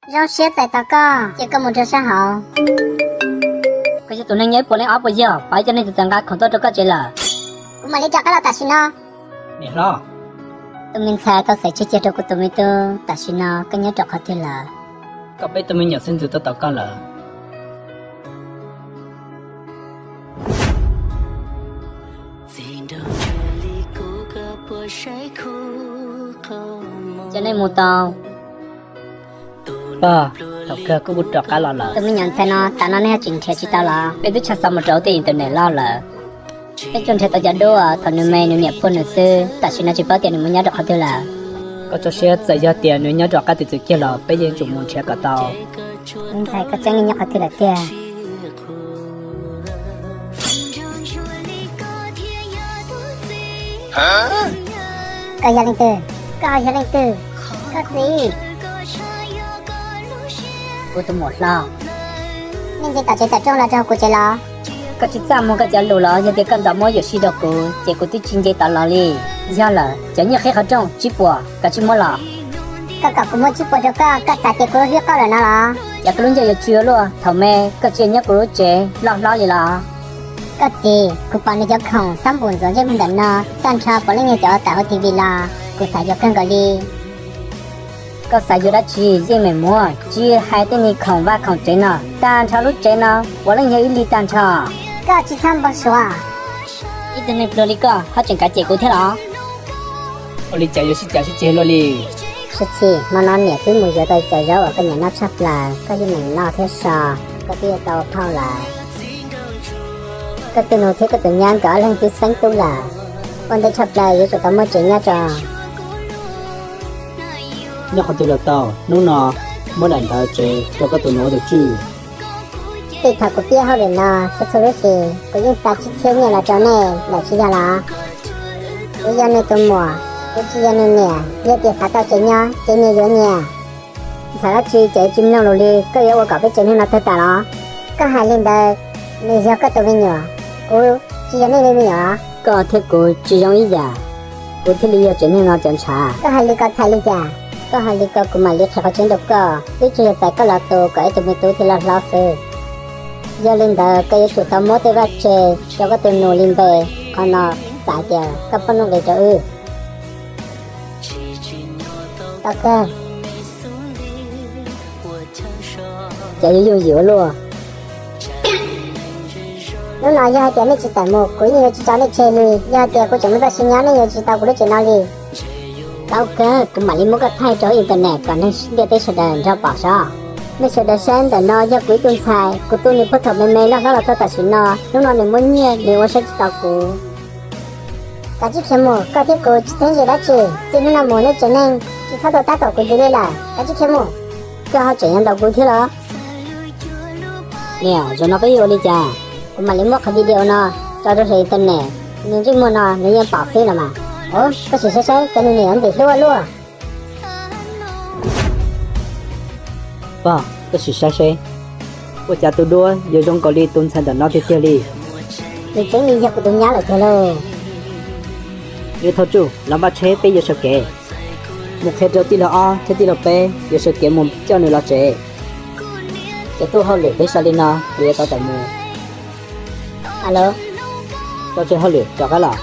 Zoo siab txais tos koj, cia koj mus rau sab hauv. Koj yog tus neeg nyob ib puas leej ob puas yog, pom ib co neeg txawv txawv nqa khoom tuaj rau koj tsev lawm. Kuv mam li rov qab los tam sim no. Niam hlob, tus me ntxhais tau xaiv tseg cia rau kuv tus me tub, tam sim no koj nyob rau qhov twg lawm? Koj peb tug me nyuam xeeb ntxwv tuaj tos koj lawm. Ces nej mus tau. Pog, thaum kawg kuj kuj rov qab los lawm. Tus me nyuam ntxhais no tas no nej ho tseem nrhiav tsis tau los? Peb twb tshaj xov mus rau tej internet loj lawm. Peb tsuas nrhiav tau cov duab thaum nws me nws niam phua nws xwb, tam sim no tsis paub tias nws mus nyob rau qhov twg lawm. Koj tso siab, txawm yog tias nws nyob rau qab twg txwm kiag los peb yeej tsum mus nrhiav kom tau. Me ntxhais, koj tseeb li nyob qhov twg lawm tiag? Koj yog leej twg? Koj ho yog leej twg? Koj txiv. Kuv tus muam hlob. Nej nce tom tsev tom rooj los rau kuv tsev los? Koj tsis txaj muag koj cov lus los? Yog tias koj nrog muab yuam sij rau kuv ces kuv twb tsis nce tom los li. Yog lawm, cov nyiaj qhib qhov rooj tsib puas koj tsis muab los? Koj kom kuv muab tsib puas rau koj, koj xav tias kuv lub hlwb qoj lawm no los? Cas koj lub ntsej yuav tsw ua luaj, thaum me koj tsis nyob kuv lub tsev loj hlob li los? Koj txiv, kuv pom nws cov khoom xab npum ntxuav ntsej muag ntawm no tag nrho puav leej yog cov uas tawm hauv T V los, kuv xav yuav kawg nkaus li. Koj xav yuav dab tsi yeej meem muab, tsis hais tej niag khoom vaj khoom tsev no, tag nrho lub tsev no puav leej yog ib li tag nrho. Koj tsis txhob npau suav. Ib tug neeg pluag li koj ho tseem kav cem kuv thiab los? Ua li cas yuav sib cav sib ceg luaj li? Sib txhim, hmo no niam twb mus yuav tau cov zaub uas koj nyiam noj tshaj plaws, koj yeej meem noj thiab so, koj twb yuav tau phauj lawm. Koj tus nus thiab koj tus nyab nkawd ob leeg twb xeeb tub lawm, ua ntej tshaj plaws yuav tsum tau muaj tsev nyob tso. Nyob qhov twg los tau, hnub no muab daim ntawv tsev rau koj tus nus ua tus tswj. Txij thaum kuv piav hauj lwm no txhua txhua lub hlis kuv yeej xa tsib txhiab nyiaj los rau nej lawm tsis yog los? Kuv yog nws tus muam, kuv tsis yog nws niam, yog tias xav tau tsev nyob ces nyias yuav nyias. Ntxhais dab tsi ces tsis mloog lus li, koj yuav ua kom peb tsev neeg no tawg tas los? Koj hais li ntawd, nws yog koj tus me nyuam, kuv tsis yog nej li me nyuam. Koj thiab kuv tsis zoo ib yam, kuv thiaj li yog tsev neeg no cov ntshav. Koj hais li ko txhais li cas? Koj hais li ko kuv mam li qhia qhov tseeb rau koj, wb tsuas yog txais koj los tu kom ib tug me tub thiaj loj hlob xwb. Yog li ntawd koj yuav tsum tau muab tej vaj tse rau koj tus nus li npe, qhov no xav tias koj phooj ywg nqis rau wb. Tau kawg. Ces yuav yooj yim ua luaj. Hnub no yog hais tias nej tsis tawm mus kuv yeej yuav tsis tso nej tseg li, yog hais tias kuv tseem muaj txoj sia nyob nej yuav tsis tau kuv lub tsev no li. Tau kawg, kuv mam li muab koj thaij rau internet kom neeg ntiaj teb sawv daws nrog pom saib. Nej sawv daws saib ntawm no yog kuv ib tug ntxhais, kuv tu nws puag thaum me me loj hlob los txog tam sim no, hnub no nws muaj nyiaj nws ua saib tsis tau kuv. Koj tsis khiav mus, koj thiab kuv tsis txheeb ze dab tsi, txij hnub no mus nej tsev neeg tsis txhob tuaj tab tom kuv ntxiv li lawm, koj tsis khiav mus. Koj ho tseem yuav ntaus kuv thiab los? Niam, zaum no peb yuav ua li cas? Kuv mam li muab qhov video no tso rau saum internet, nws ntsej muag no nws yeej pom xwb no mas. Ov, koj sim saib saib cov neeg niam ntxim hlub ua luaj. Pog, koj sim saib seb, ua cas tus duab yuav zoo nkaus li tus ntxhais ntawm no tiag tiag li. Nws tseem li yog kuv tus nyab lawm tiag lauj. Nws thaum tsuj los npaj tsheb peb yuav sawv kev mus qhia rau tij laug ob thiab tij laug peb yuav sawv kev mus coj nws los tsev. Ces tub hauj lwm peb so li no kuv yuav tau tawm mus. Alo, tso tseg hauj lwm rov qab los.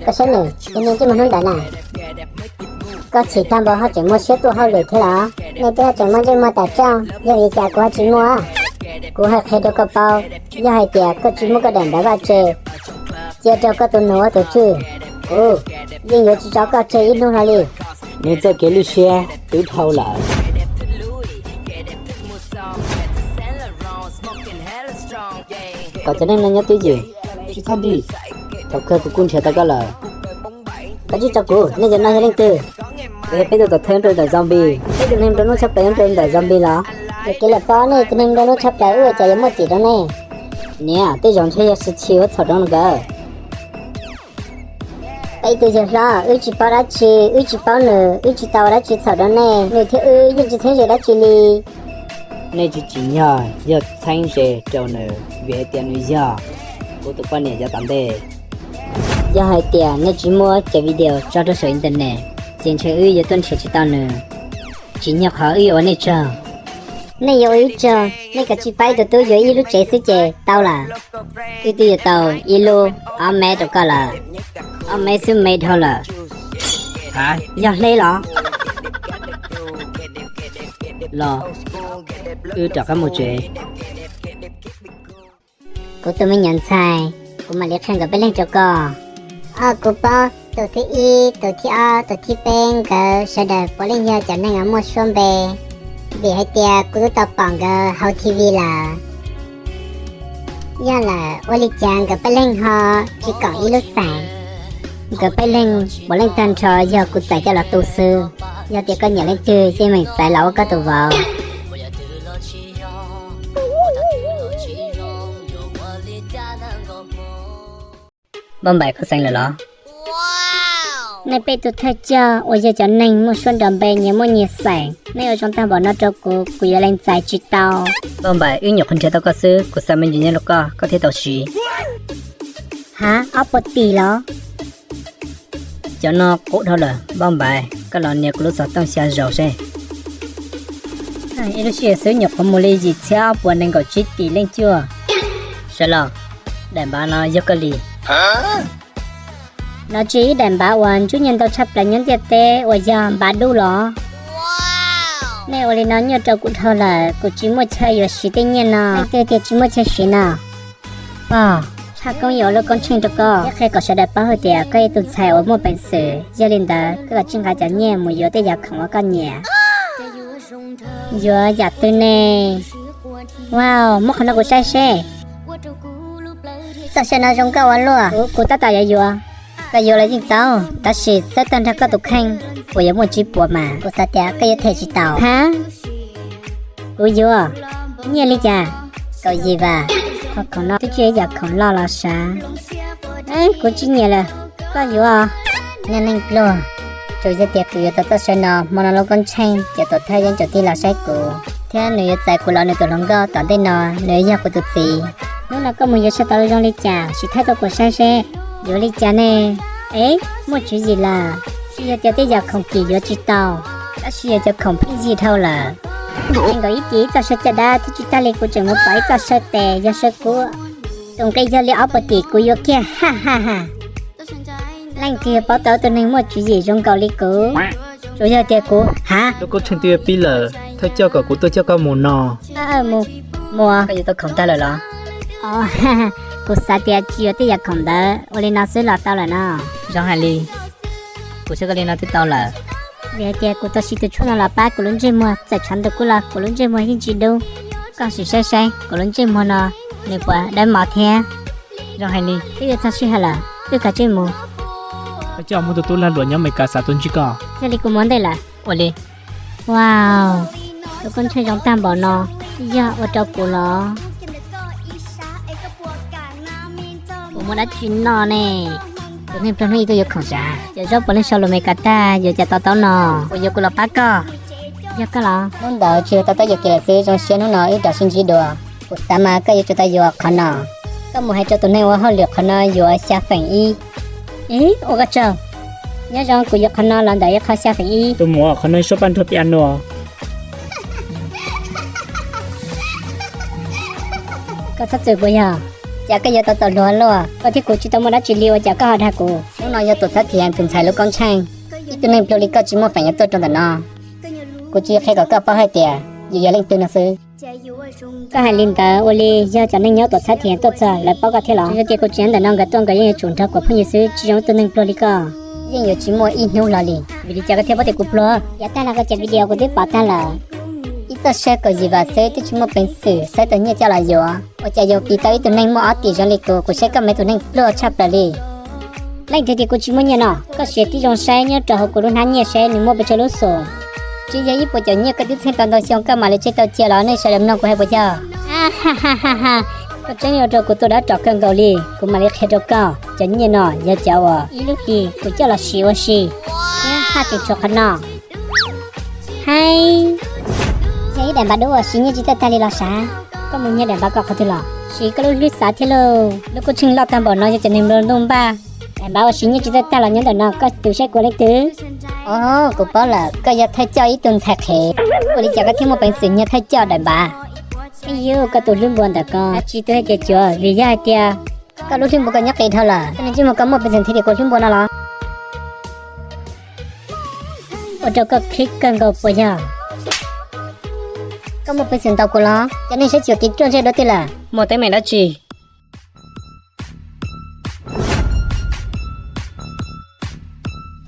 Koj saib nws, nws ntsej muag hnub ntawd na. Koj chim tag npaum ho tseem muaj siab tuaj hauj lwm thiab los? Nej twb ho tseem muaj ntsej muag tam tsooj, yog vim li cas kuv ho tsis muaj? Kuv hais qhia rau koj paub, yog hais tias koj tsis muab koj daim ntawv vaj tse cia rau koj tus nus ua tus tswj, kuv yeej yuav tsis tso koj tseg ib hnub hlo li. Nws txoj kev lwj siab twb dhau lawm. Kom cov neeg no nyob twj ywm, tsis txhob dim. Thaum kawg kuv kuj nrhiav tau koj lawm. Koj tsis tso kuv, nej cov no yog leej twg? Kuv yog peb tus tom thawj nrog ntawm zombie. Peb tus neeg nplua nuj tshaj plaws nyob rau ntawm zombie los? Nws kev lam paub nej tus neeg nplua nuj tshaj plaws, wb ua cas yuav muaj txim rau nej? Niam, tej zaum ntshe yog Sisi ua txhaum rau nkawd. Ib tug yawg hlob, wb tsis paub dab tsi, wb tsis paub nws, wb tsis tau ua dab tsi txhaum rau nej, nws thiab wb yeej tsis txheeb ze dab tsi li. Nej tsis tsim nyog yog txheeb ze rau nws vim hais tias nws yog kuv tus poj niam yav tom ntej. Yog hais tias nej tsis muab cov video tso rau saum internet, ces ntshe wb yuav tuaj nrhiav tsis tau nws. Tsim nyog qhov wb yuav ua nej tsaug. Nej yuav ua wb tsaug, nej kav tsij pab ib tug tub yuav ib lub tsev xwb ces tau lawm. Wb twb yuav tau ib lub ob mev rau koj lawm. Ob mev xwb me dhau lawm. Hav, yog hleb los? Los, wb rov qab mus tsev. Kuv tus me nyuam ntxhais, kuv mam li qhia nkawd peb leeg rau koj. Au, kuv paub, tus thib ib, tus thib ob, tus thib peb nkawd sawv daws puav leej yog cov neeg uas muaj suab npe, vim hais tias kuv twb tau pom nkawd hauv T V lawm. Yog lawm, ua li cas nkawd peb leeg ho tsis koom ib lub xeem? Nkawd peb leeg puav leej tag nrho yog kuv txais coj los tu xwb. Yog tias koj nyiam leej twg yeej meem xaiv los ua koj tus vauv. Npauj Npaim, koj xeev lawm los? Nej peb tug thawj coj uas yog cov neeg muaj suab nrov npe nyias muaj nyias xeem, nej ua zoo tag npaum no rau kuv, kuv yuav lees txais tsis tau. Npauj Npaim, wb nyuam qhuav nrhiav tau koj xwb, kuv xa me ntsis nyiaj rau koj, koj thiaj tau siv. Hav, ob puas tim los? Cov no qub dhau lawm, Npauj Npaim, koj los nias kuv lub xov tooj xya zaus seb. Ib lub sij hawm xwb nyuam qhuav mus li yim txhiab ob puas nees nkaum tsib tim leej cuaj. Sawv los, daim npav no yog koj li. No tsis ib daim npav uas ntsuj nyiaj ntau tshaj plaws nyob ntiaj teb uas yog npav dub los? Nej ua li no nyuaj rau kuv dhau lawm, kuv tsis muaj chaw yuav siv tej nyiaj no. Leej twg tias tsis muaj chaw siv no? Pog, tshaj koob yuav ua lub koob tsheej rau koj, thiab qhia kom sawv daws paub hais tias koj yog tus ntxhais uas muaj peev xwm, yog li ntawd koj kav tsij nqa cov nyiaj mus yuav tej yam khoom uas koj nyiam. Yuav yam twg ne? Wow, muab qhov no kuv saib seb. Txoj saw no zoo nkauj ua luaj, kuv tab tom yuav yuav. Koj yuav los yeej tau, tab sis xawb tag nrho koj tus kheej, kuv yuav muaj tsib puas mas kuv xav tias koj yuav them tsis tau. Hav, kuv yuav. Nyiaj li cas? Kaum yim vam. Qhov khoom no twb tsis yog yam khoom loj los sav. Kuv tsis nyiam lawm, koj yuav. Nyuaj neej pluag, tsuas yog tias kuv yuav tau txoj saw no, hmo no lub koob tsheej cov tuam thawj yeej tseem tig los saib kuv, thiab nws yuav txais kuv los nws tus hluas nkauj tom ntej no, nws yuav yog kuv tus txiv. Hnub no koj mus yuav saw tau zoo li cas, sim thaij tuaj kuv saib seb. Yuav li cas ne? Ev, muaj tswv yim lawm. Tsis yog tias tej yam khoom kim yuav tsis tau, tab sis yog cov khoom pheej yig dhau lawm. Nkaus ib kis ib txoj saw caj dab thiab tsis tag li kuv tseem mus pom ib txoj saw tes yog saw kub. Tus nqi yog li ob puas tim kuv yuav kiag, ha ha ha. Leej twg yuav paub tau tus neeg muaj tswv yim zoo nkaus li kuv? Tsuas yog tias kuv, hav, lub koob tsheej twb yuav pib lawm, thawj coj kom kuv tuaj coj koj mus no. Mus, mus. Koj yuav tau khoom tag lawm los? Kuv xav tias tsis yuav tej yam khoom ntawd, ua li no xwb los tau lawm no. Zoo hais li, kuv saib koj li no twb tau lawm. Vim hais tias kuv tau siv tus tshuaj no los pab kuv lub ntsej muag, txawm tshav ntuj kub los kuv lub ntsej muag yeej tsis dub. Koj sim saib saib kuv lub ntsej muag no nws puas dawb mov thiab. Zoo hais li, twb yuav txog sij hawm lawm, wb kav tsij mus. Koj coj muab tus tub lag luam nyob Amelikas xav tuaj ntsib koj. Yog li kuv mus ntej lawm. Ua li. Wow, tus koob tsheej zoo tag npaum no, yog ua rau kuv los? Kuv muaj dab tsi noj ne? Tus neeg pluag hnub ib tuaj yuav khoom sav, cov zaub puav leej sau lus Amelikas tag yuav cas to taub no. Kuv yuav kuv los pab koj. Yog koj los? Hnub ntawd tsis yog to taub yuam kev lawm xwb, zoo siab hnub no wb rov sib ntsib dua. Kuv xav mas koj yuav tsum tau yuav qhov no. Koj mus hais rau tus neeg ua hauj lwm qhov no yuav xya feem ib. Ib, ua koj tsaug. Nyob zoo, kuv yuav qhov no los ntawm ib qho xya feem ib. Tus muam, qhov no suab paj nrog piano. Koj txhob txwm puas yog? Cas koj yuav tau txaus luag luaj, koj thiab kuv tsis tau muaj dab tsi li ua cas koj ho dag kuv? Hnub no yog tuam txhab thias tus ntxhais lub koob tsheej. Ib tug neeg pluag li koj tsis muaj feem yuav tuaj rau ntawm no. Kuv tsis qhia kom koj paub hais tias yus yog leej twg no xwb. Koj hais li ntawd ua li yog cov neeg nyob tuam txhab thias tuaj txog lawv paub koj thiab los? Yog tias kuv tsis nyob ntawm no nkawd tuaj nkawd yeej yuav tsum nrog kuv phooj ywg xwb, tsis zoo ib tug neeg pluag li koj. Yeej yuav tsis muaj ib hnub hlo li. Vim li cas koj thiaj paub tias kuv pluag? Yav tag los koj cov video kuv twb pom tag lawm. Ib txoj saw kaum yim vam xwb twb tsis muaj peev xwm xawb tau nyiaj coj los yuav, ua cas yuav kis tau ib tug neeg muaj ob tim zoo li kuv? Kuv saib koj me tus neeg pluag tshaj plaws li. Leej twg tias kuv tsis muaj nyiaj no? Koj sim tib zoo saib nyob rau hauv kuv lub hnab nyiaj seb nws muaj pes tsawg lub xus. Tsis yog ib puas caum nyiaj koj twb txheeb tau ntau xyoo koj mam li tseg tau cia los nej sawv daws mloog kuv hais puas yog? Koj tseem ua rau kuv tu dab ros kawg nkaus li, kuv mam li qhia rau koj. Cov nyiaj no yog cov uas ib lub hlis kuv coj los siv ua si, thiab haj tseem tshuav qhov no. Hais, yog ib daim npav dub uas siv nyiaj tsis txawj tag li los sav. Koj mus nyiag daim npav kom qhov twg los? Siv koj lub hlwb xav thiab lauj. Lub kub tsheej loj tag npaum no yog cov neeg nplua nuj npaj. Daim npav uas siv nyiaj tsis txawj tag los nyob ntawm no, koj tus saib kuv leej twg? Os, kuv paub lawm, koj yog thawj coj ib tug ntxhais qhev. Ua li cas koj thiaj muaj peev xwm nyiag thawj coj daim npav? Ej yus, koj tus hlwb npua ntawm ko dab tsi tuaj hais tias cuav, vim yog hais tias koj lub hlwb npua koj nyob qis dhau lawm, koj niag ntsej muag koj muaj peev xwm nrhiav tias kuv hlwb npua no los? Ua rau koj khib kawg nkaus puas yog? Koj muaj peev xwm ntaus kuv los? Cov neeg saib cuam kev ruaj ntseg dua twg lawm? Muaj teeb meem dab tsi?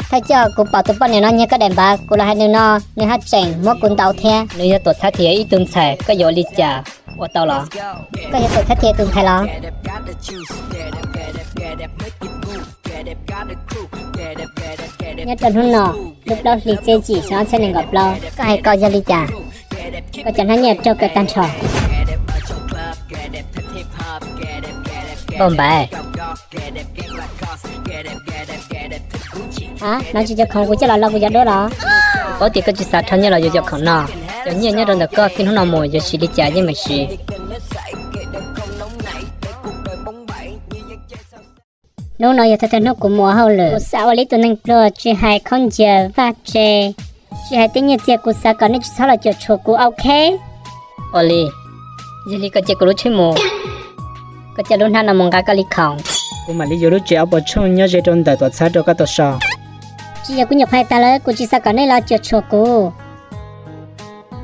Thawj coj, kuv pom tus poj niam no nyiag koj daim npav, kuv los hais nws no, nws haj tseem muab kuv ntaus thiab. Nws yog tuam txhab thiab ib tug ntxhais, koj yuav ua li cas ua tau los? Koj yog tuam txhab thiab tus ntxhais los? Nyob rau hnub no, lub plaub hlis txhiab yim xyoo ob txhiab nees nkaum plaub, koj hais ko yog li cas? Koj cov hnab nyiaj raug kaw tag nrho. Nkauj Npaim, a, no tsis cov khoom kuv coj los lo kuv cov duab los? Kuv paub tias koj tsis xav rho nyiaj los yuav cov khoom no. Cov nyiaj nyob rau ntawm koj, txij hnub no mus yuav siv li cas yeej meem siv. Hnub no yog thawj thawj hnub kuv mus ua hauj lwm, kuv xav ua li ib tug neeg pluag, tsis hais khaub ncaws vaj tse, tsis hais tej nyiaj txiag, kuv xav kom nej tsis txhob los cuam tshuam kuv, ok? Ua li, yog li koj cia kuv lub tsheb mus, koj coj lub hnab no mus nqa koj li khoom. Kuv mam li yuav lub tsev ob puas tshooj nyob ze rau ntawm tuam txhab rau koj tau so. Tsis yog kuv nyuam qhuav hais tas lawm, kuv tsis xav kom nej los cuam tshuam kuv.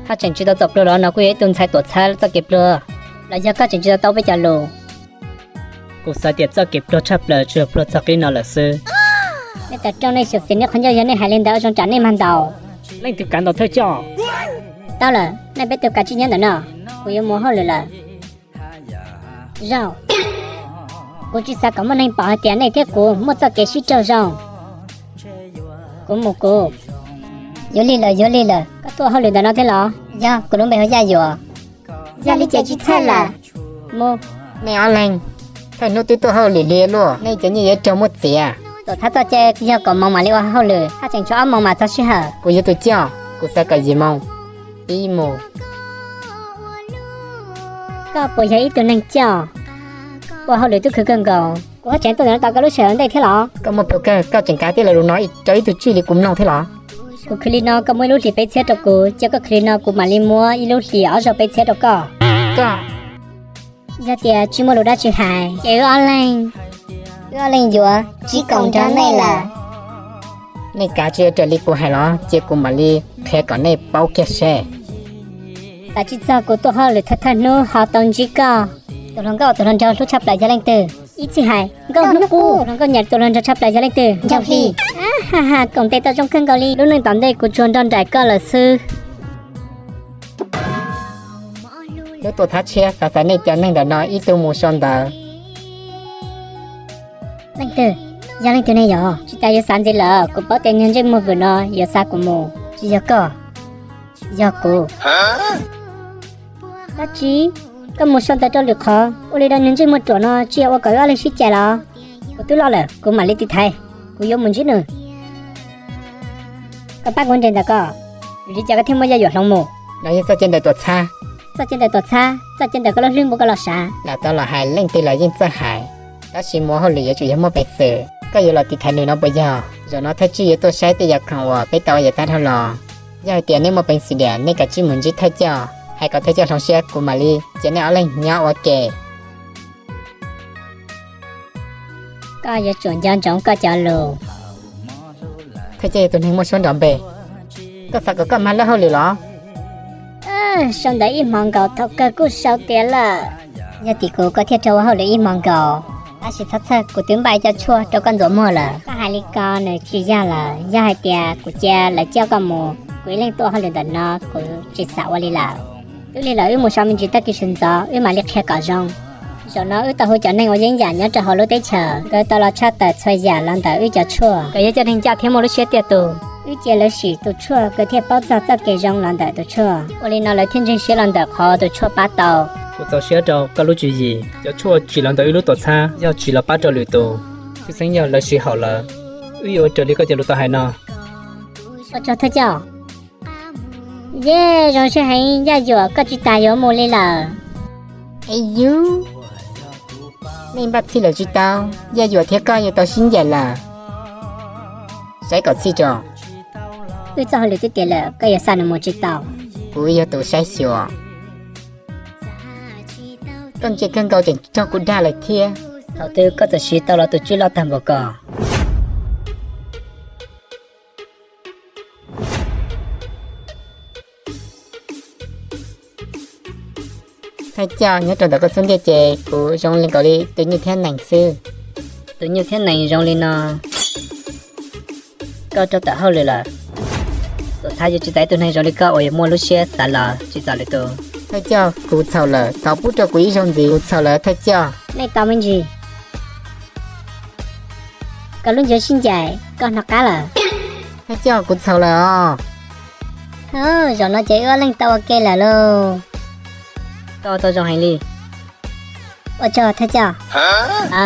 Koj tseem tsis tau txom pluag los no kuj yog ib tug ntxhais tuam txhab txoj kev pluag, los yog koj tseem tsis tau tau peb cov lus? Kuv xav tias txoj kev pluag tshaj plaws tsuas yog pluag txog qib no lawm xwb. Nej tawm rooj, nej xyuam xim nej qhov ncauj, yog nej hais li ntawd ua zoo tsam nej mag ntaus. Leej twg kav ntaus thawj coj? Tau lawm, nej peb tug kav tsij nyob ntawm no, kuv yuav mus hauj lwm lawm. Zaum, kuv tsis xav kom muaj neeg pom hais tias nej thiab kuv muaj txoj kev sib raug zoo. Kuv mus kuv. Yuav lig lawm, yuav lig lawm. Koj tuaj hauj lwm ntawm no thiab los? Yog, kuv lub npe hu Yaj Yuam. Yog li ces tsis txhawj lawm. Mus. Nej ob leeg, thawj hnub twb tuaj hauj lwm hli luaj, nej cov nyiaj yuav raug muab txiav. Tuam txhab txoj cai yog kaum moos mam li ua hauj lwm, haj tseem tshuav ob moos mam txog sij hawm. Kuv yog tus coj, kuv xav kom yim moos pib mus. Koj puas yog ib tug neeg coj? Ua hauj lwm twb khwv kawg nkaus, kuv haj tseem tuaj ntawm no tos koj lub sij hawm ua ntej thiab los? Koj muaj plhu kawg, koj tseem kav tij lawv lus no rau ib tug tswj li kuv mloog thiab los? Kuv khwv li no koj muab ib lub hlis peb txhiab rau kuv, cia koj khwv li no kuv mam li muab ib lub hlis ob zaug peb txhiab rau koj. Koj, yog tias tsis muaj lus dab tsi hais ces wb ob leeg, wb ob leeg yuav tsis koom nrog nej lawm. Nej kav tsij ua raws li kuv hais los cia kuv mam li qhia kom nej paub kiag seb. Xav tsis txog kuv tuaj hauj lwm thawj thawj hnub ho tau ntsib koj. Tus hluas nkauj, tus hluas nraug hlub tshaj plaws yog leej twg? Ib txhij hais, Nkauj Hnub Qub. Tus hluas nkauj nyaum, tus hluas nraug tshaj plaws yog leej twg? Ncauj Hli. Ha ha, koom tes tau zoo kawg nkaus li. Lub neej tom ntej kuv tsuas nrog nraim koj lawm xwb. Lub tuam txhab tshiab xav xaiv nej cov neeg ntawm no ib tug mus sau ntawv. Leej twg? Yog leej twg ne yog? Tsis tas yuav xav ntxiv lawm, kuv paub tias niag ntsej muag vwm no yuav xa kuv mus. Tsis yog koj, yog kuv. Dab tsi? Koj mus sau ntawv rau lwm qhov, ua li rau niag ntsej muag ruam no tsis yog ua kom wb ob leeg sib cais los? Kuv twb loj lawm, kuv mam li tiv thaiv, kuv yuav mus ntsib nws. Koj pab kuv nres ntawm ko, vim li cas koj thiaj muab Yaj Yuam hloov mus? No yog txoj cai ntawm tuam txhab. Txoj cai ntawm tuam txhab? Txoj cai ntawm koj lub hlwb npua koj los sav. Lam tau los hais leej twg los yeej txawj hais, tab sis mus ua hauj lwm yuav tsum yog muaj peev xwm. Koj yuav los tiv thaiv nws no puas yog? Zaum no thawj tswj yuav tuaj saib tej yam khoom uas peb tau ua yav tag dhau los. Yog hais tias nej muaj peev xwm diam, nej kav tsij mus ntsib thawj coj, hais kom thawj coj hloov siab, kuv mam li cia nej ob leeg nyob ua ke. Koj yuav tsum nco ntsoov koj cov lus. Thawj coj yog tus neeg muaj suab nrov npe. Koj xav kom koj mag lub hauj lwm los? Sau ntawv ib hmo nkaus, thaum kawg kuj sau tiav lawm. Yog tim kuv koj thiaj raug ua hauj lwm ib hmo nkaus. Tab sis txhob txhawj, kuv twb npaj ib co tshuaj rau koj ntxuav muag lawm. Koj hais li ko nws tsis yog lawm. Yog hais tias kuv cia lawv coj koj mus, kuv ib leeg tuaj hauj lwm ntawm no kuv tsis xav ua li lawm. Twb lig lawm, wb mus so me ntsis tag kis sawv ntxov wb mam li qhia kom zoo. Zaum no wb tau hu cov neeg ua yeeb yam nyob rau hauv lub teb chaws, nkawd tau los tshaj tawm txhua yam los ntawm wb cov tshuaj. Nkawd yog cov neeg ncaj thiab muaj lub siab tiaj tus. Wb cia lawv sim tus tshuaj, nkawd thiaj paub txog txoj kev zoo los ntawm tus tshuaj. Ua li no lawv thiaj ntseeg siab los ntawm qhov tus tshuaj pab tau. Kuv Txaus siab rau koj lub tswv yim. Cov tshuaj tsim los ntawm wb lub tuam txhab yog tsim los pab rau lwm tus, tshwj xeeb yog lawv siv haum lawm. Wb yuav ua raws li koj cov lus tau hais no. Ua tsaug thawj coj. Yej, zoo siab heev, Yaj Yuam koj tsis tas yuav mus li lawm. Es yus, nej npaj txhij lawm tsis tau, Yaj Yuam thiab koj yuav tau sib ncaim lawm. Saib kom txhij tso. Wb txoj hauj lwm twb tiav lawm, koj yuav xa nws mus tsis tau. Kuv yog tus saib xyuas. Koj ntse kawg nkaus tseem raug kuv dag lawm thiab. Thaum twg koj txawm siv tau los tus tswb loj tag npaum ko? Thawj coj, nyob rau ntawm koj xub ntiag ces kuv zoo li nkaus li tus nyuj thiab nees xwb. Tus nyuj thiab nees zoo li no, koj raug tawm hauj lwm lawm. Tuam txhab yuav tsis txais ib tug neeg zoo li koj uas yuav muaj lub siab xav los tsis txog lwm tus. Thawj coj, kuv txhaum lawm, thov pub rau kuv ib zaug ntxiv, kuv txhaum lawm thawj coj. Nej tos me ntsis. Koj lub ncuav sib ncaim, koj hnov qab lawm. Thawj coj, kuv txhaum lawm os. Zaum no ces wb ob leeg tau ua ke lawm lauj. Koj tau zoo heev li. Ua tsaug thawj coj. A,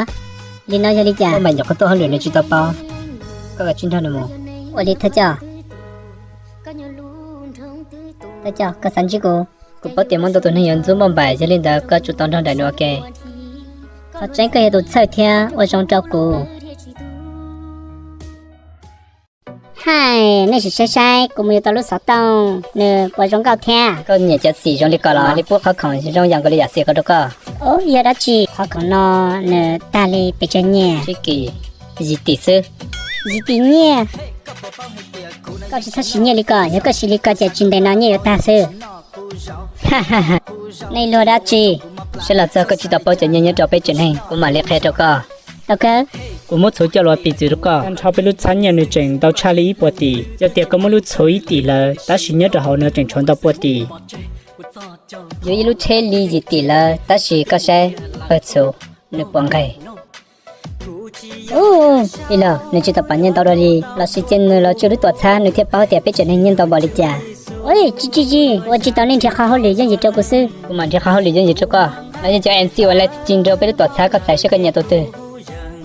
li no yog li cas? Npaj nyuam qhuav tuaj hauj lwm nws tsis tau paub, koj kav tsij nrog nws mus. Ua li thawj coj. Thawj coj, koj xav ntsib kuv? Kuv paub tias muaj ntau tus neeg yuav ntxub Npauj Npaim, yog li ntawd koj tsum tau nrog nraim nws ua ke. Qhov tseeb koj yog tus txhawj thiab ua zoo rau kuv. Hais, nej sim saib saib, kuv mus yuav tau lub xov tooj, nws puas zoo nkauj thiab? Koj nyiam cov xim zoo li ko los li pub qhov khoom zoo yam nkaus li yam xim ko rau koj. Ub, yog dab tsi? Qhov khoom no nws tag li pes tsawg nyiaj? Tsib kis, yim tim xwb. Yim tim nyiaj? Koj tsis txhob siv nyiaj li ko, yog koj siv li ko ces tsis ntev no nyiaj yuav tag xwb. Nej luag dab tsi? Seb los txog koj tsis tau paub cov nyiaj nyob rau peb tsev neeg, kuv mam li qhia rau koj. Tau kawg. Kuv muab txhuv coj los piv txwv rau koj. Tag nrho peb lub txhab nyiaj nws tseem ntau tshaj li ib puas tim. Yog tias koj muab lub txhuv ib tim lawm, tab sis nyob rau hauv no tseem tshuav ntau pua tim. Yuav ib lub tsheb li yim tim lawm, tab sis koj saib pawg txhuv nws puas nqaig. Ub, ib los nws tsis tau pom nyiaj ntau dua li, los sis cia nws los tsuj lub tuam txhab nws thiaj paub tias peb tsev neeg nyiaj ntau npaum li cas. Ua tsis tsis tsis, ua tsis tau, nej nrhiav qhov hauj lwm yooj yim rau kuv xwb. Kuv mam nrhiav qhov hauj lwm yooj yim rau koj. No yog cov M C uas live stream rau peb lub tuam txhab, koj xaiv seb koj nyiam tus twg.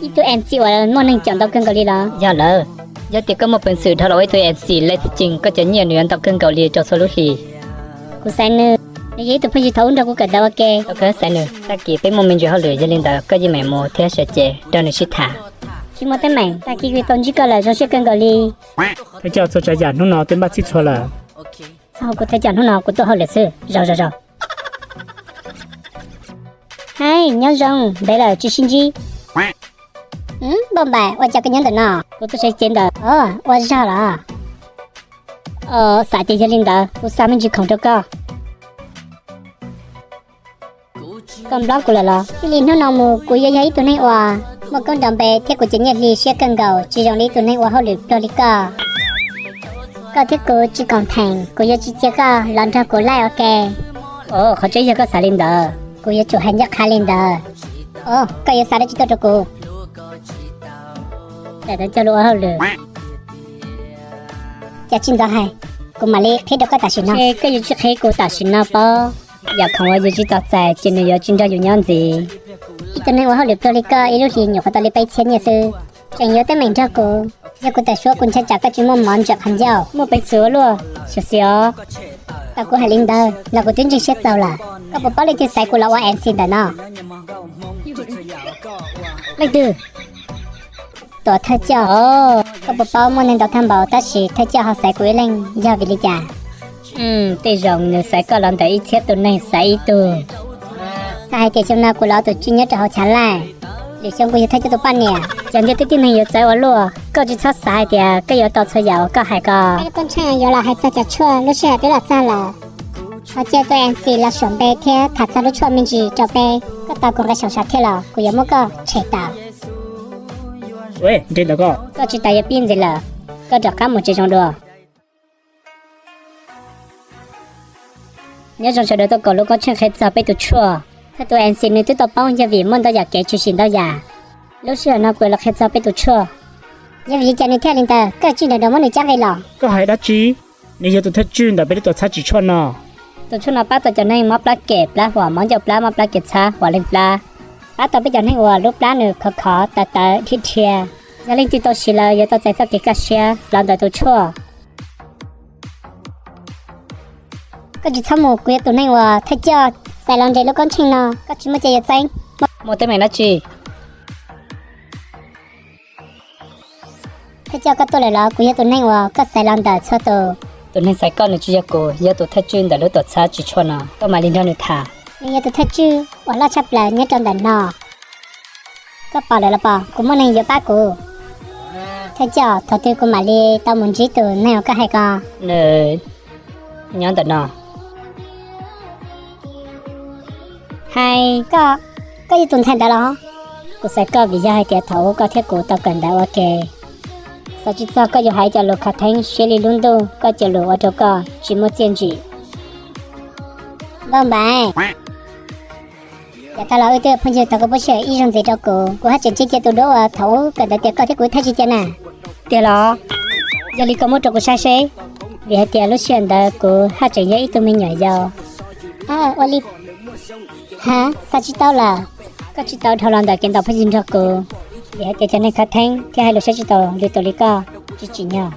Ib tug M C uas muaj neeg caum ntau kawg nkaus li los? Yog lawm. Yog tias koj muaj peev xwm dhau los ua ib tug M C live stream, koj cov nyiaj nws yuav ntau kawg nkaus li rau txhua lub hlis. Kuv xaiv nws, nws yog ib tug phooj ywg thaum ub nrog kuv kawm ntawv ua ke. Koj xaiv nws, tag kis peb muaj me ntsis hauj lwm, yog li ntawd koj yeej meem mus thiab sawv cev nrog nws sib tham. Tsis muaj teeb meem, tag kis kuv tau ntsib koj lawm zoo siab kawg nkaus li. Thawj coj, txhua tsav yam hnub no twb npaj txhij txhua lawm. Txhob hu kuv thawj coj, hnub no kuv tuaj hauj lwm xwb, zaum zaum zaum. Hais, nyob zoo, ntev lawm tsis sib ntsib. Npauj Npaim, ua cas koj nyob ntawm no? Kuv tuaj sawv cev ntawm. Os, ua zog los? Os, xav tias yog li ntawd kuv xa me ntsis khoom rau koj. Koj nplob kuv lawm los? Txij li hnub no mus kuv yuav yog ib tug neeg uas muaj koob nrov npe thiab kuv cov nyiaj hli siab kawg nkaus, tsis zoo li ib tug neeg ua hauj lwm pluag li koj. Koj thiab kuv tsis koom theem, kuv yuav tsis cia koj los nrog kuv laij ua ke. Os, qhov tseeb yog koj xav li ntawd, kuv yuav tsum hais ncaj qha li ntawd. Os, koj yuav xa dab tsi tuaj rau kuv? Daim tawv cog lus ua hauj lwm. Cas tsis ntxov hais, kuv mam li qhib rau koj tam sim no. Ces koj yuav tsis qhib kuv tam sim no pob? Yam khoom uas yus tsis tau txais ces nws yuav tsis nrog yus nyob ntxiv. Ib tug neeg ua hauj lwm pluag li koj ib lub hlis nyuam qhuav tau li peb txhiab nyiaj xwb, tseem yuav teeb meem nrog kuv. Yog kuv tawm suab kuv ntshai tsam koj tsis muaj mov ntseem qhov ncauj. Muaj peev xwm ua luaj, xyuam xim os. Tau kuv hais li ntawd los kuv twb ntseeg siab txaus lawm. Koj puas paub leej twg xaiv kuv los ua M C ntawm no? Leej twg? Tuam thawj coj os. Koj puas paub muaj neeg ntau thaj npaum tab sis thawj coj ho xaiv kuv ib leeg yog vim li cas? Tej zaum nws xaiv koj los ntawm ib txhiab tus neeg xaiv ib tug. Txawm hais tias xyoo no kuv los ua tus tswj nyob rau hauv chav laij, lwm xyoo kuv yog thawj coj tus poj niam. Cov ntiaj teb tib neeg yuav txawv ua luaj, koj tsis txhob xav hais tias koj yuav tau txhua yam uas koj hais ko. Koj ntshai yuav los hais txog cov tshuaj, lub sij hawm twb los txog lawm. Thov cia tus M C los suam npe thiab tham txog lub tshuaj me ntsis rau peb. Koj tos kuv nqa xyoo sav thiab los kuv yuav muab koj tshem tawm. Koj tsis tas yuav pib ntxiv lawm, koj rov qab mus tsev zoo dua. Nyob zoo sawv daws tuaj koom lub koob tsheej qhia txog peb tus tshuaj. Thawj tus M C nws twb tau poob yog vim muaj ntau yam kev tshwm sim ntau yam. Lub sij hawm no kuv los qhia txog peb tus tshuaj. Yog vim li cas nws thiaj li ntawd, koj tsis nrog nrog muab nws cab nqe los? Koj hais dab tsi? Nws yog tus thawj tswj ntawm peb lub tuam txhab tsim tshuaj no. Tus tshuaj no pab tau cov neeg mob plab kem, plab huam, mob ncauj plab, mob plab kev txhab, huam leeg plab. Pab tau peb cov neeg uas lub plab nws khov khov, tawv tawv, dhia dhia. Yog leej twg tau siv lawm yuav tau txais txoj kev kaj siab los ntawm tus tshuaj. Koj tsis txhob mus, kuv yog tus neeg uas thawj coj xais los nres lub koob tsheej no, koj tsis muaj cia yuav txeeb. Muaj teeb meem dab tsi? Thawj coj, koj tuaj lawm los? Kuv yog tus neeg uas koj xais los ntawm txhua tus. Tus neeg xais koj nws tsis yog kuv, yog tus thawj tswj ntawm lub tuam txhab tsis tshuaj no, koj mam li nrog nws tham. Nws yog tus thawj tswj uas loj tshaj plaws nyob rau ntawm no. Koj pom lawm los pom, kuv muaj neeg yuav pab kuv. Thawj coj, thaum twg kuv mam li tau mus ntsib tus neeg uas koj hais ko? Nws nyob ntawm no. Hais koj, koj yog tus ntxhais ntawd los? Kuv xaiv koj vim yog hais tias thaum ub koj thiab kuv tau kawm ntawv ua ke. Xav tsis txog koj yuav hais cov lus khav theeb siab li lub ntuj, koj cov lus ua rau koj tsis muaj txiaj ntsim. Npauj Npaim, yav tag los wb twb phooj ywg, thov koj pub sij hawm ib zaug ntxiv rau kuv, kuv haj tseem cia cia tus duab uas thaum ub kawm ntawv tias koj thiab kuv thaj tsis cia na. Tiag los? Yog li koj muab rau kuv saib seb, vim hais tias lub sij hawm ntawd kuv haj tseem yog ib tug me nyuam yaus. Ua li, ha, xav tsis tau lawm. Koj tsis tau dhau los ntawm kev ntaus phooj ywg nrog kuv, vim hais tias cov neeg khav theeb thiab hais lus saib tsis taus lwm tus li koj tsis tsim nyog.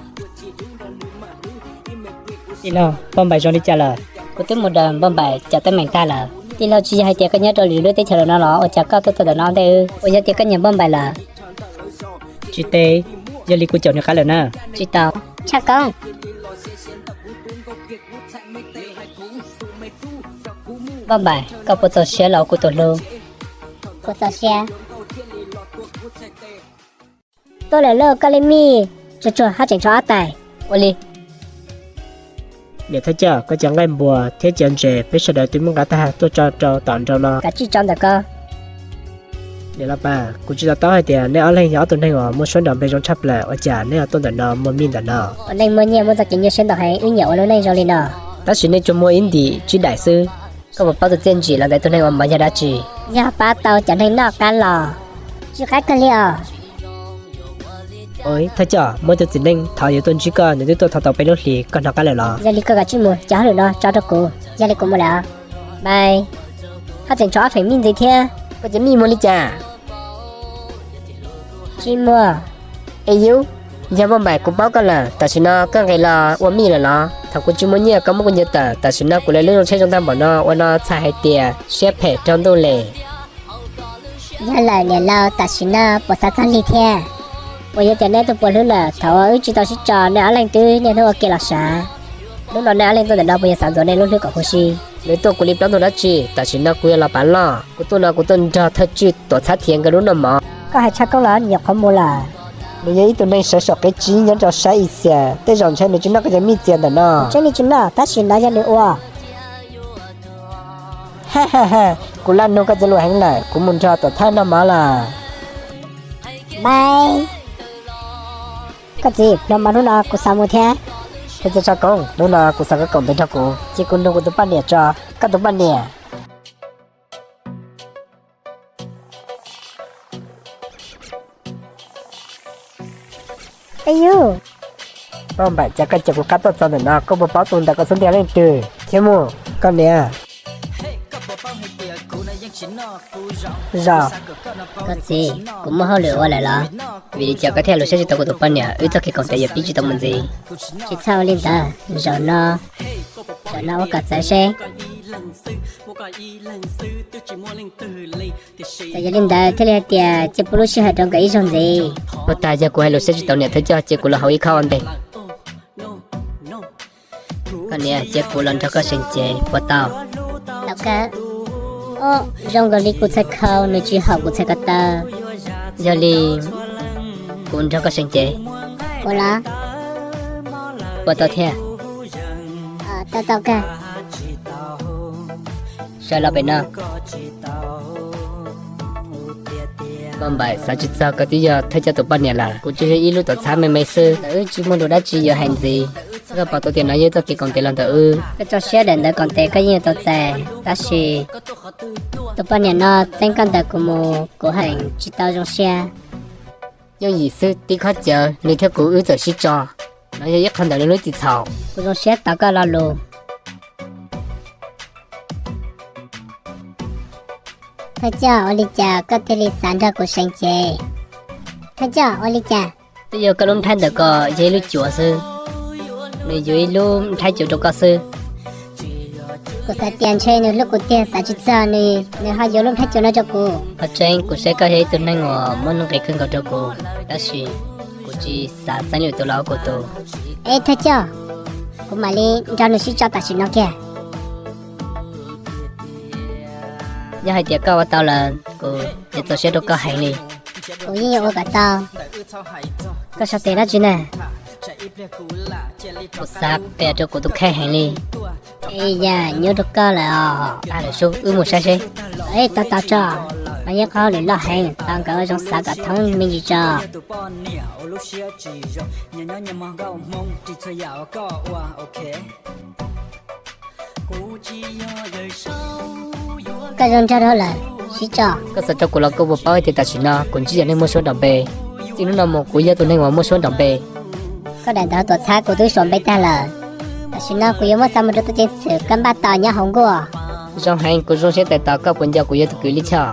Tij laug, Npauj Npaim zoo li cas lawm? Kuv twb mus daws Npauj Npaim cov teeb meem tag lawm. Tij laug, tsis yog hais tias koj nyob rau lwm lub teb chaws lawm no los ua cas koj tuaj txog ntawm no ntej wb? Puas yog tias koj nyiam Npauj Npaim lawm? Tsis teb, yog li kuv caum nws qab lawm na. Tsis tau. Tshaj Koob, Npauj Npaim, koj puas txaus siab los kuv tus hlub? Kuv txaus siab. Tuaj lawm lauj, koj li mij, tsuag tsuag haj tseem tshuav ob tais. Ua li. Niam thawj coj, koj cov nqaij npua thiab cov ntses peb sawv daws twb muab nqa tag tuaj tso rau tom nraud no. Kav tsij tso ntawm ko. Niam los pas, kuv tsis to taub hais tias nej ob leeg yog ob tug neeg uas muaj suab nrov npe zoo tshaj plaws, ua cas nej ho tuaj ntawm no muag mij ntawm no? Ua neej muaj nyiaj muaj txoj kev nyuaj siab ntau heev, wb nyiam ua lub neej zoo li no. Tab sis nej tsuas muag ib ntim tsib daim xwb, koj puas paub tus txiaj ntsig los ntawm tus neeg uas mov yog dab tsi? Yog pab tau cov neeg noj qab los. Tsis qab kawg li os. Thawj coj, muaj ib tug txiv neej thov yuav tuaj ntsib koj, nws twb tuaj thov tau peb lub hlis, koj hnov qab lawm los? Yog li koj kav tsij mus, cov hauj lwm no tso rau kuv, yog li kuv mus lawm os. Bye. Haj tseem tshuav ob feem mij ntxiv thiab. Koj cov mij muag li cas? Tsis muag. Ej yub, yog Npauj Npaim, kuv paub koj lawm, tam sim no koj nqis los ua mij lawm los? Thaum kuv tsis muaj nyiaj koj muab kuv ncaws tawm, tam sim no kuv lawv lub zoo tsheb zoo tag npaum no ua no txhais hais tias siab phem raug ntuj li. Yog lawm niam laus, tam sim no puas xav txog li thiab? Puas yog tias nej tus puas hlub lawm, thaum uas wb tsis tau sib tso nej ob leeg twb niaj hnub ua ke los sav. Hnub no nej ob leeg tuaj ntawm no puas yog xav ntxuav nej lub hlwb kom huv si? Nws tuaj kuv li plaub ntug dab tsi, tam sim no kuv yog los pav loj, kuv tuaj no kuv tuaj nrog thawj tswj tuam txhab thiav nkawd lub noj mov. Koj hais Tshaj Koob los nyuam qhuav mus lawm. Nws yog ib tug neeg sawv saum qev tsib nyob rau sab Ixia, tej zaum ntshe nws tsis noj koj cov mij txias ntawm no. Tseeb li tsis noj, tab sis no yog nws ua. Kuv laj nug koj cov lus heev lawm, kuv mus nrog tuam txhab noj mov lawm. Bye. Koj txiv, noj mov hnub no kuv xav mus thiab. Thawj coj Tshaj Koob, hnub no kuv xav koj koom tes nrog kuv, cia kuv nrog kuv tus poj niam tso. Koj tus poj niam. Ej yub, Npauj Npaim, cas koj caum kuv qab tuaj txog ntawm no, koj puas paub tus ntawm koj xub ntiag leej twg? Thiab mus, koj niam. Zaum, koj txiv, kuv muaj hauj lwm ua lawm los? Vim li cas koj thiaj los saib tsis tau kuv tus poj niam? Wb txoj kev koom tes yuav pib tsis tau mus ntxiv. Tsis txhob ua li ntawd, zaum no, zaum no ua kom txawv seb. Txawm yog li ntawd thiaj li hais tias cia pub lub sij hawm rau nkawd ib zaug ntxiv. Puag ta yog kuv hais lus saib tsis tau niam thawj coj, cia kuv los haus ib khob ua ntej. Koj niam, cia kuv los nrog koj seev cev puas tau? Tau kawg. Zoo nkaus li kuv txhais khau nws tsis haum kuv txhais ko taw. Yog li kuv nrog koj seev cev. Ua los? Puas tau thiab? Tau tau kawg. Sawv los pem no. Npauj Npaim, xav tsis txog koj twb yog thawj coj tus poj niam lawm. Kuv tsuas yog ib lub tuam txhab me me xwb, ntawm wb tsis muaj lus dab tsi yuav hais ntxiv. Koj pom tau tias no yog txoj kev koom tes los ntawm wb. Koj tso siab daim ntawv koom tes koj yeej yuav tau txais, tab sis tus poj niam no txeeb koj ntawm kuv mus kuv heev tsis tau zoo siab. Yooj yim xwb, tib khob cawv nws thiab kuv wb txawm sib tso. No yog ib qho ntawm nws lub txim txhaum. Kuv zoo siab tos koj lo lus. Thawj coj, ua li cas koj thiaj li xav nrog kuv seev cev? Thawj coj, ua li cas? Twb yog koj lub nplhaib ntawm ko yog ib lub cuav xwb, nws yuav ib lub nplhaib cuav rau koj xwb. Kuv xav tias ntshe nws hlub kuv tiag, xav tsis txog nws, nws ho yuav lub nplhaib cuav no rau kuv. Qhov tseeb kuv saib koj yog ib tug neeg uas muaj nuj nqis kawg nkaus rau kuv, tab sis kuv tsis xav txeeb lwm tus los ua kuv tus. Eb thawj coj, kuv mam li nrog nws sib tso tam sim no kiag. Yog hais tias koj ua tau lawm, kuv yuav txaus siab rau koj heev li. Kuv yeej yuav ua kom tau. Koj sau tes dab tsi na? Kuv xav qias rau kuv tus kheej heev li. Ej yam, nyuaj rau koj lawm os. Lawm sub, wb mus saib seb. Ej, tau tau tso, no yeej qhov hauj lwm loj heev, tos nkawd ua zoo xav kom thoob me ntsis tso. Koj zoo nraug dhau lawm, sib tso. Koj xav rau kuv los koj puas paub hais tias tam sim no kuv ntsib cov neeg muaj suab nrom npe? Txij hnub no mus kuv yog tus neeg uas muaj suab nrom npe. Koj daim ntawv tuam txhab kuv twb suav npe tag lawm. Tam sim no kuv yuav muab xa mus rau tub ceev xwm, koj npaj tos nyob hauv nkuaj. Zoo heev, kuv zoo siab tais tos koj puas nco kuv yog tus kwv Li Choj.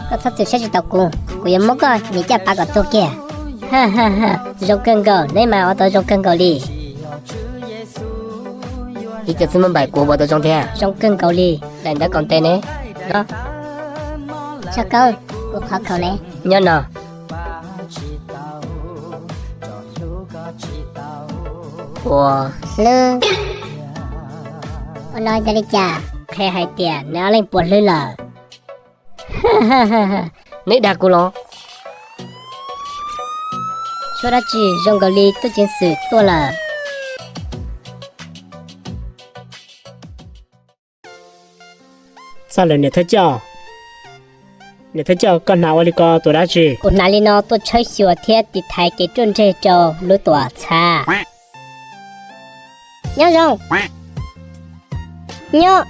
Koj txhob txwm saib tsis taus kuv, kuv yuav muab koj niam caj pas kom tuag kiag. Zoo kawg nkaus, neb mas ua tau zoo kawg nkaus li. Li cas xwb muaj npaim kuv ua tau zoo thiab. Zoo kawg nkaus li. Daim ntawv kaum tes ne? No. Tshaj kawg, kuv qhov khaum ne? Nyob no. Ua hlwb. Ua no yog li cas? Qhia hais tias neb ob leeg puas hlwb lawm. Neb dag kuv los? Suab dab tsi zoo nkaus li tub ceev xwm tuaj lawm? Txog lawm niam thawj coj. Niam thawj coj, koj hnav ua li ko tuav dab tsi? Kuv hnav li no tuaj tshawb xyuas thiab tiv thaiv kev ruaj ntseg rau lub tuam txhab. Nyob zoo. Nyob.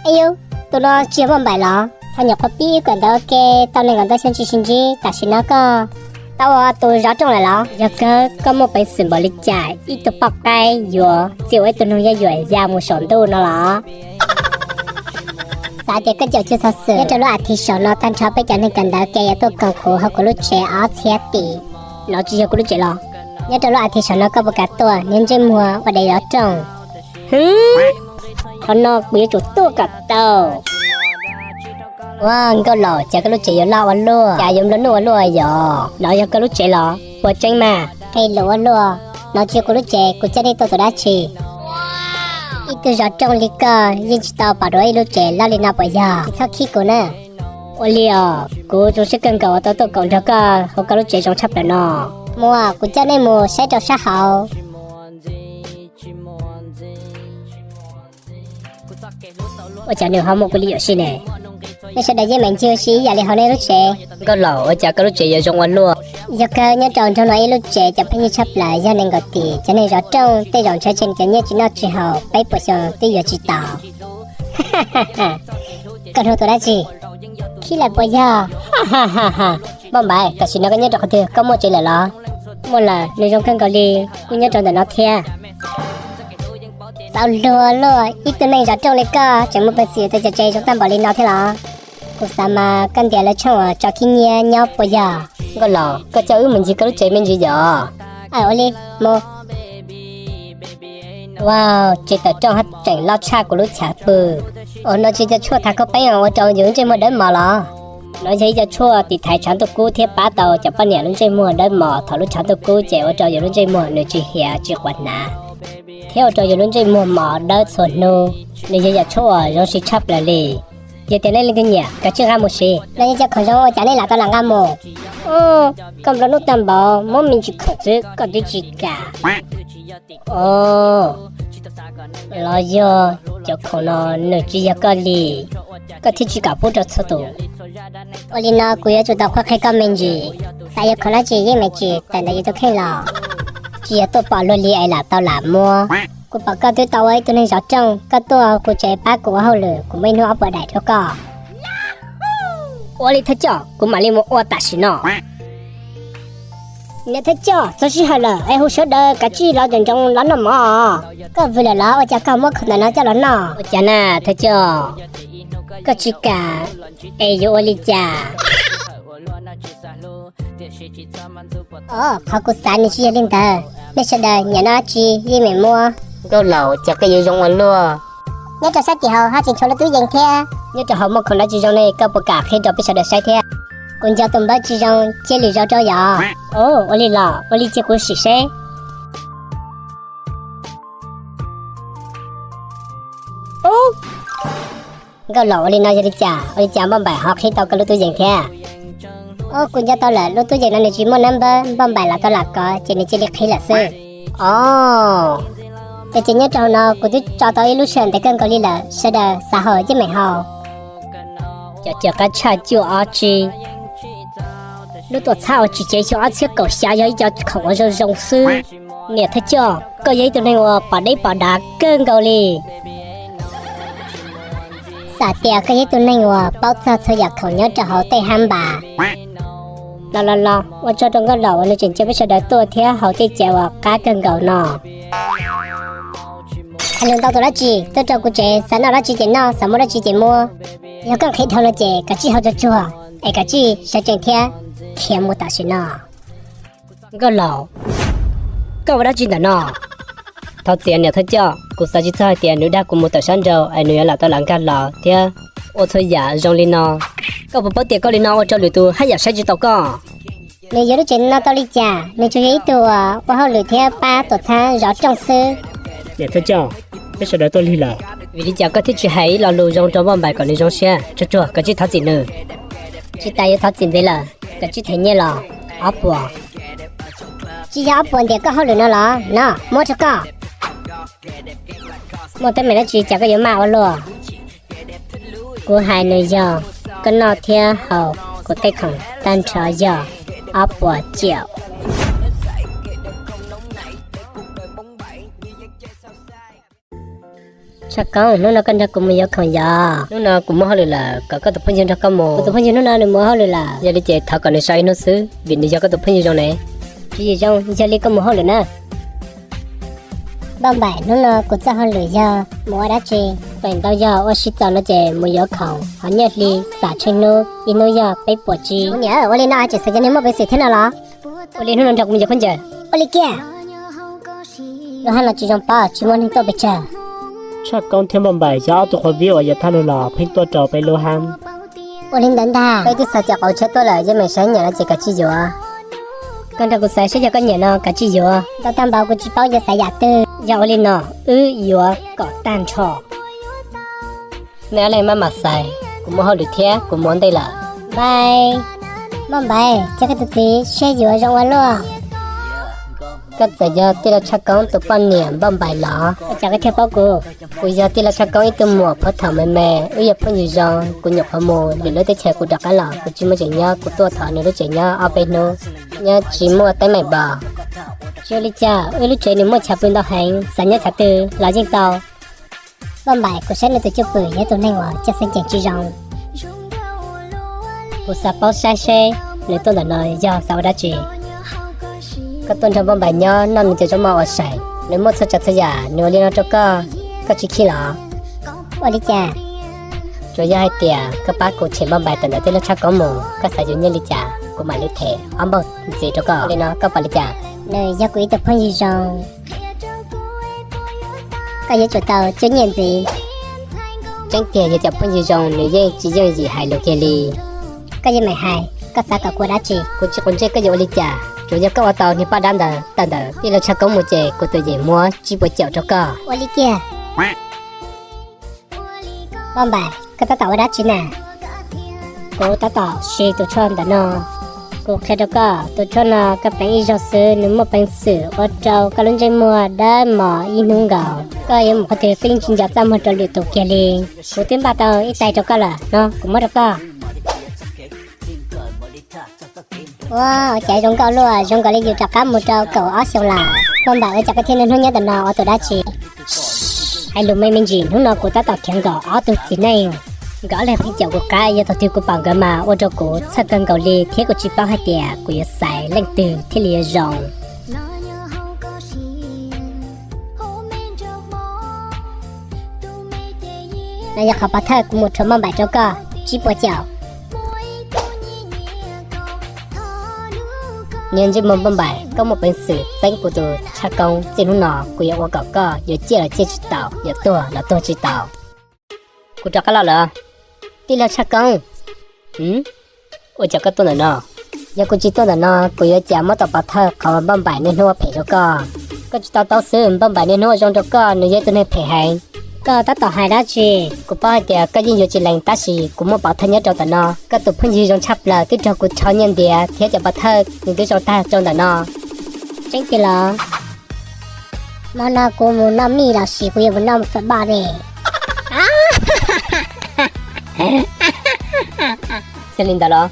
Ej yus, tus no tsis yog muaj npaim los? Txhob nyuam qhuav pib ib kuam ntawv ua ke tau nees nkaum ntau xyoo tsis sib ntsib, tam sim no koj tau ua tus zov rooj lawm los? Yog kawg, koj muaj peev xwm npaum li cas ib tug poj qaib yuav txia ua ib tug noog yaj yuam ya mus saum ntuj no los? Xav tias koj caum cuag xov xwm. Nyob rau lub as thiv saum no tag nrho peb cov neeg kawm ntawv ke yuav tuaj koom kuv hauv kuv lub tsev ob txhiab tim. No tsis yog kuv lub tsev los? Nyob rau lub as thiv saum no koj puas kam tuaj, niag ntsej muag ua daim zov rooj? Hwv, qhov no kuv yuav tsum tuaj kom tau. Ua nkauj laus, cas koj lub tsev yuav loj ua luaj, cas yuav nplua nuj ua luaj yom? No yog koj lub tsev los? Puas tseeb mas? Qhia lus ua luaj. No tsis yog kuv lub tsev, kuv coj nej tuaj ua dab tsi? Ib tug zov rooj li koj yeej tsis tau pom dua ib lub tsev loj li no puas yog? Tsis txhob khib kuv na. Ua li os, kuv zoo siab kawg nkaus uas tau tuaj koom nrog koj hauv koj lub tsev zoo tshaj plaws no. Muaj, kuv coj nej mus saib rau sab hauv. Ua cas nws ho muaj kuv li yuam sij ne? Nej sawv daws yeej meem ncig ua si ib yam li hauv nej lub tsev. Nkauj laus, ua cas koj lub tsev yuav zoo ua luaj? Yog kawg, nyob rau nroog no ib lub tsev cov phooj ywg tshaj plaws yog nees nkaum tim, cov neeg zov rooj tej zaum ntshaw tseg nws cov nyiaj tsis noj tsis haus peb puas xyoo twb yuav tsis tau. Koj hnov tus dab tsi? Khib lawm puas yog? Npauj Npaiv, tam sim no koj nyob rau qhov twg, koj muaj tsev lawm los? Muaj lawm, nws zoo kawg nkaus li, kuj nyob rau ntawm no thiab. Txaus luag luaj, ib tug neeg zov rooj li koj tseem muaj peev xwm tau cov tsev zoo tag npaum li no thiab los? Kuv xav mas koj ntiav lawv tshooj uas tso khib nyiab nyob puas yog? Nkauj laus, koj coj wb mus ncig koj lub tsev me ntsis yom. Ua li, mus. Wow, tsev tawm rooj haj tseem loj tshaj kuv lub chav pw. Ua no tsis cov tshuaj thav khaub peeb ua rau yus lub ntsej muag dawb mos los? No yog ib co tshuaj tiv thaiv tshav ntuj kub thiab pab tau cov poj niam lub ntsej muag dawb mos thaum lub tshav ntuj kub ces ua rau yus lub ntsej muag nws tsis hiav tsis quav hnav, thiab ua rau yus lub ntsej muag mos dawb txhua hnub. Nws yog yam tshuaj uas zoo siv tshaj plaws li. Yog tias nej leej twg nyiam, kav tsij nqa mus siv. No yog cov khoom zoo ua cas nej lam tau lam nqa mus? Koj nplua nuj tag npaum, muab me ntsis khoom xwb koj twb tsis kam. Os, los yog cov khoom no nws tsis yog koj li, koj thiaj tsis kam pub rau txhua tus. Ua li no kuv yuav tsum tau qhuab qhia koj me ntsis. Xav yuav khoom dab tsi yeej meem tsim tawm ntawm yus tus kheej los? Tsis yog tuaj pom luag li es lam tau lam muab. Kuv pom koj twb tau ua ib tug neeg zov rooj, koj tuaj kuv tsev pab kuv ua hauj lwm, kuv muaj ib hnub ob puas daim rau koj. Ua li thawj coj, kuv mam li mus ua tam sim no. Niam thawj coj, txog sij hawm lawm es hu sawv daws kav tsij los nroos los noj mov. Koj vwm lawm los ua cas koj muab khoom ntawm no coj los noj? Ua cas na thawj coj? Koj tsis kam es yuav ua li cas? Os, qhov kuv xav nws tsis yog li ntawd. Nej sawv daws nyiam noj dab tsi yeej meem muab. Nkauj laus, cas koj yuav zoo ua luaj? Nyob rau sab tim hauv ho tseem tshuav lub tub yees thiab. Nyob rau hauv muaj khoom dab tsi zoo ne, koj puas kam qhib rau peb sawv daws saib thiab? Kuv nco tus npawb tsis zoo, cia lwm zaus rau yom. Ua li los ua li, cia kuv sim seb. Nkauj laus, ua li no yog li cas? Ua li cas Npauj Npaim ho qhib tau koj lub tub yees thiab? Os, kuv nco tau lawm, lub tub yees no nws tsis muaj nab npawb, Npauj Npaim los tau lam kov ces nws cia li qhib lawm xwb. Os, ces nyob rau hauv no kuv twb tso tau ib lub sij hawm ntev kawg nkaus li lawm, sawv daws xav haus yeej meem haus. Cov cawv qab tshaj cuaj ob tsib. Lub tuam txhab uas tsim cev xyoo ob txhiab kaum xya yog ib co khoom uas zoo zoo xwb. Niam thawj coj, koj yog ib tug neeg uas pom deb pom dav kawg nkaus li. Xam tias koj yog ib tug neeg uas paub txog txhua yam khoom nyob rau hauv tej hab npas. Los los los, ua tsaug rau nkauj laus uas nws tseem caw peb sawv daws tuaj thiab haus tej cawv uas qab kawg nkaus no. Hais lus ntau tus dab tsi, tuaj rau kuv tsev xav noj dab tsi ces noj, xav muab dab tsi ces muab. Yog koj nqhis dhau no ces kav tsij haus tsuag tsuag, es kav tsij sawv tsees thiab khiav mus tam sim no. Nkauj laus, koj ua dab tsi ntawm no? Thov txim niam thawj coj, kuv xav tsis txog hais tias nws dag kuv mus tawm sab nraud es nws yuav lam tau lam nkag los thiab ua txhua yam zoo li no. Koj puas paub tias koj li no ua rau lwm tus haj yam saib tsis taus koj? Nws yuav lub tsev no tau li cas? Nws tsuas yog ib tug ua hauj lwm thiab pab tuam txhab zov rooj xwb. Niam thawj coj, peb sawv daws tuaj lig lawm. Vim li cas koj thiaj tsis hais ib lo lus zoo rau Npauj Npaim kom nws zoo siab? Tsuag tsuag, kav tsij thov txim nws. Tsis tas yuav thov txim ntev lawm, kav tsij them nyiaj los. Ob puas. Tsis yog ob puas ntiam koj hauj lwm no los? No, muab rau koj. Muaj teeb meem dab tsi cas koj yuav maj ua luaj? Kuv hais nws yog, koj noj thiab haus kuv tej khoom tag nrho yog ob puas ciam. Tshaj Koob, hnub no koj nrog kuv mus yuav khoom yom? Hnub no kuv muaj hauj lwm lawm, kom koj tus phooj ywg nrog koj mus. Kuv tus phooj ywg hnub no nws mus hauj lwm lawm. Yog li ces thov kom nws so ib hnub xwb, vim nws yog koj tus phooj ywg zoo ne. Tswv yim zoo, yog li koj mus hauj lwm na. Npauj Npaim, hnub no kuv txoj hauj lwm yog mus ua dab tsi? Feem ntau yog ua si txaus no ces mus yuav khoom, hos nyiaj hli xam tsheej hnub, ib hnub yog peb puas tsib. Niam, ua li no tseem xav cov neeg muaj peev xwm thiab no los? Ua li hnub no nrog kuv mus yuav khaub ncaws. Ua li kiag. Lub hab no tsis zoo pab, tsis muaj neeg tuaj pes tsawg. Tshaj Koob thiab Npauj Npaim yog ob tug qhua vib uas yuav thaj lug los pheej tuaj rau peb lub hab. Ua li ntawd ntag, peb twb xav cov qauv tsheb tuaj lawm, yog meem saib nyiam no ces kav tsij yuav. Koj nrog kuv xaiv saib yog koj nyiam no kav tsij yuav. Ntau tag npaum kuv tsis paub yuav xaiv yam twg. Yog ua li no, wb yuav kom tag nrho. Nej ob leeg maj mam xaiv, kuv muaj hauj lwm thiab, kuv mus ua ntej lawm. Npauj Npaim, cov koj tus txiv siab yuav zoo ua luaj. Koj txawm yog tij laug Tshaj Koob tus poj niam Npauj Npaim los? Ua cas koj thiaj paub kuv? Kuv yog tij laug Tshaj Koob ib tug muam phuav thaum me me, wb yog phooj ywg zoo, kuv nyuam qhuav mus lwm lub teb chaws kuv rov qab los, kuv tsis muaj tseem nyob, kuv tuaj thov nws lub tsev nyob ob peb hnub, nyob tsis muaj teeb meem npaum. Tsis ua li cas, wb lub tsev nws muaj chav pw ntau heev, xav nyob chav twg los yeej tau. Npauj Npaim, kuv saib nws tus cwj pwm yog tus neeg uas coj xeeb ceem tsis zoo. Kuv xav paub saib seb nws tuaj ntawm no yog xav ua dab tsi. Koj tuaj nrog Npauj Npaim nyob noj nws cov zaub mov ua seem, nws muaj txhua tsav txhua yam nws ua li no rau koj, koj tsis khib los? Ua li cas? Tsuas yog hais tias koj pab kuv tshem Npauj Npaim tawm ntawm tij laug Tshaj Koob mus, koj xav yuav nyiaj li cas kuv mam li them ob npaug ntxiv rau koj. Li no koj pom li cas? Nws yog kuv ib tug phooj ywg zoo, koj yuav tsum tau coj nyiaj ntxiv. Tseeb tiag yog cov phooj ywg zoo nws yeej tsis yooj yim hais lus kiag li. Koj yeej meem hais, koj xav kom kuv ua dab tsi? Kuv tsis quav ntsej koj yuav ua li cas, tsuas yog koj ua tau niag poj dab ntawd tawm ntawm tij laug Tshaj Koob mus ces kuv tus yawm muab tsib puas caum rau koj. Ua li kiag. Npauj Npaim, koj tab tom ua dab tsi na? Kuv tab tom siv tus tshuaj ntawm no. Kuv qhia rau koj, tus tshuaj no koj pleev ib zaug xwb nws muaj peev xwm ua rau koj lub ntsej muag dawb mos ib hnub nkaus. Koj yuav mus qhov twg koj yeej tsis nco txaj muag rau lwm tus kiag li. Kuv twb npaj tau ib tais rau koj lawm, no kuv muab rau koj. Ua cas zoo nkauj luaj, zoo nkaus li yus rov qab mus rau kaum ob xyoo lawm. Npauj Npaim, ua cas koj thiaj niaj hnub nyob ntawm no ua tus dab tsi? Hais lus me me ntsis, hnub no kuv tab tom khiav nkaum ob tug txiv neej. Nkawd ob leeg pheej caum kuv qab, yog thaum twg kuv pom nkawd mas ua rau kuv txhawj kawg nkaus li thiab kuv tsis paub hais tias kuv yuav xaiv leej twg thiaj li yuav zoo. No yog qhov pov thawj kuv mus rhuav npauj npaim rau koj, tsib puas caum. Niag ntsej muag npauj npaim, koj muaj peev xwm txeeb kuv tus tshaj koob, txij hnub no kuv yuav ua kom koj yuav ciaj los ciaj tsis taus, yuav tuag los tuag tsis taus. Kuv rov qab los lawm. Tij laug tshaj koob. Ua cas koj tuaj ntawm no? Yog kuv tsis tuaj ntawm no, kuv yuav cas muab tau pov thawj qhov uas npauj npaim niaj hnub ua phem rau koj. Koj tsis to taub xwb, npauj npaim niaj hnub ua zoo rau koj, nws yog ib tug neeg phem heev. Koj tab tom hais dab tsi? Kuv paub hais tias koj yeej yuav tsis lees, tab sis kuv muaj pov thawj nyob rau ntawm no. Koj tus phooj ywg zoo tshaj plaws, twb raug kuv rho nyiaj ntiav thiab cov pov thawj nws twb zoo tag rau ntawm no. Tseeb tiag los? Hmo no kuv mus noj mij los sis kuv yuav mus noj fawm boj ne? Yog li ntawd los?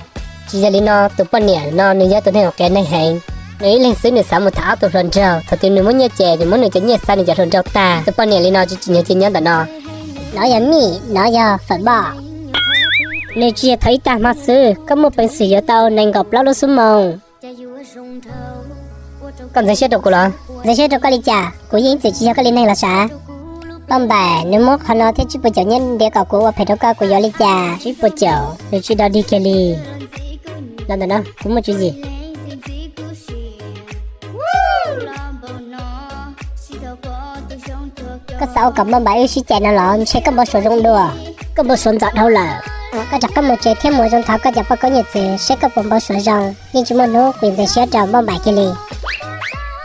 Tsis yog li no, tus poj niam no nws yog tus neeg uas qias neeg heev. Nws ib leeg xwb nws xav mus tham ob tug hluas nraug, thaum twg nws muaj nyiaj ces nws muab nws cov nyiaj xa nws cov hluas nraug tag. Tus poj niam li no tsis tsim nyog cia nyob ntawm no. No yog mij, no yog fawm boj. Nws tsis yog thaum ib tag hmo xwb, koj muaj peev xwm yuav tau nees nkaum plaub lub xub moos. Koj ntxeev siab rau kuv los? Ntxeev siab rau koj li cas? Kuv yeej ib txwm tsis yog koj li neeg los sav. Npauj npaim, nws muab qhov no thiab tsib puas caum nyiaj ntiav kom kuv ua phem rau koj, kuv yuav li cas? Tsib puas caum, nws tsis dog dig kiag li. Los ntawm no, kuv muaj tswv yim. Koj xav ua kom npauj npaim wb sib cais no los? Ntshe koj npau suav zoo dua. Koj npau suav ntxov dhau lawm. Koj rov qab mus tsev thiab mus zoo thov koj cov poj koob yawm txwv seb koj puas npau suav zoo. Yeej tsis muaj hnub kuv yuav ntxeev siab rau npauj npaim kiag li.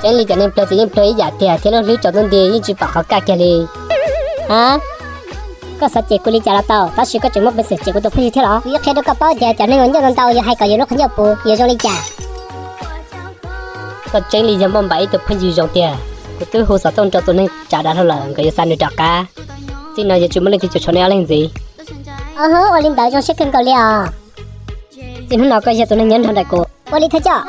Tseeb li cov neeg pluag ces yeej pluag ib yam tiag thiab, lub hlwb tsaus ntuj nti yeej tsis pom qhov kaj kiag li. Ha, koj xav cem kuv li cas los tau, tab sis koj tseem muaj peev xwm cem kuv tus phooj ywg thiab los? Kuv yuav qhia rau koj paub tias cov neeg uas ncauj ntau ntau yog hais kom yus lub qhov ncauj puv yuav zoo li cas. Koj tseeb li yog npauj npaim ib tug phooj ywg zoo tiag. Kuv twb hu xov tooj rau tus neeg tsav dav hlau lawm, nkawd yuav xa nws rov qab. Txij no yuav tsis muaj leej twg cuam tshuam nej ob leeg ntxiv. Ua li ntawd zoo siab kawg nkaus li os. Txij hnub no koj yog tus neeg nyob nrog nraim kuv. Ua li thawj coj.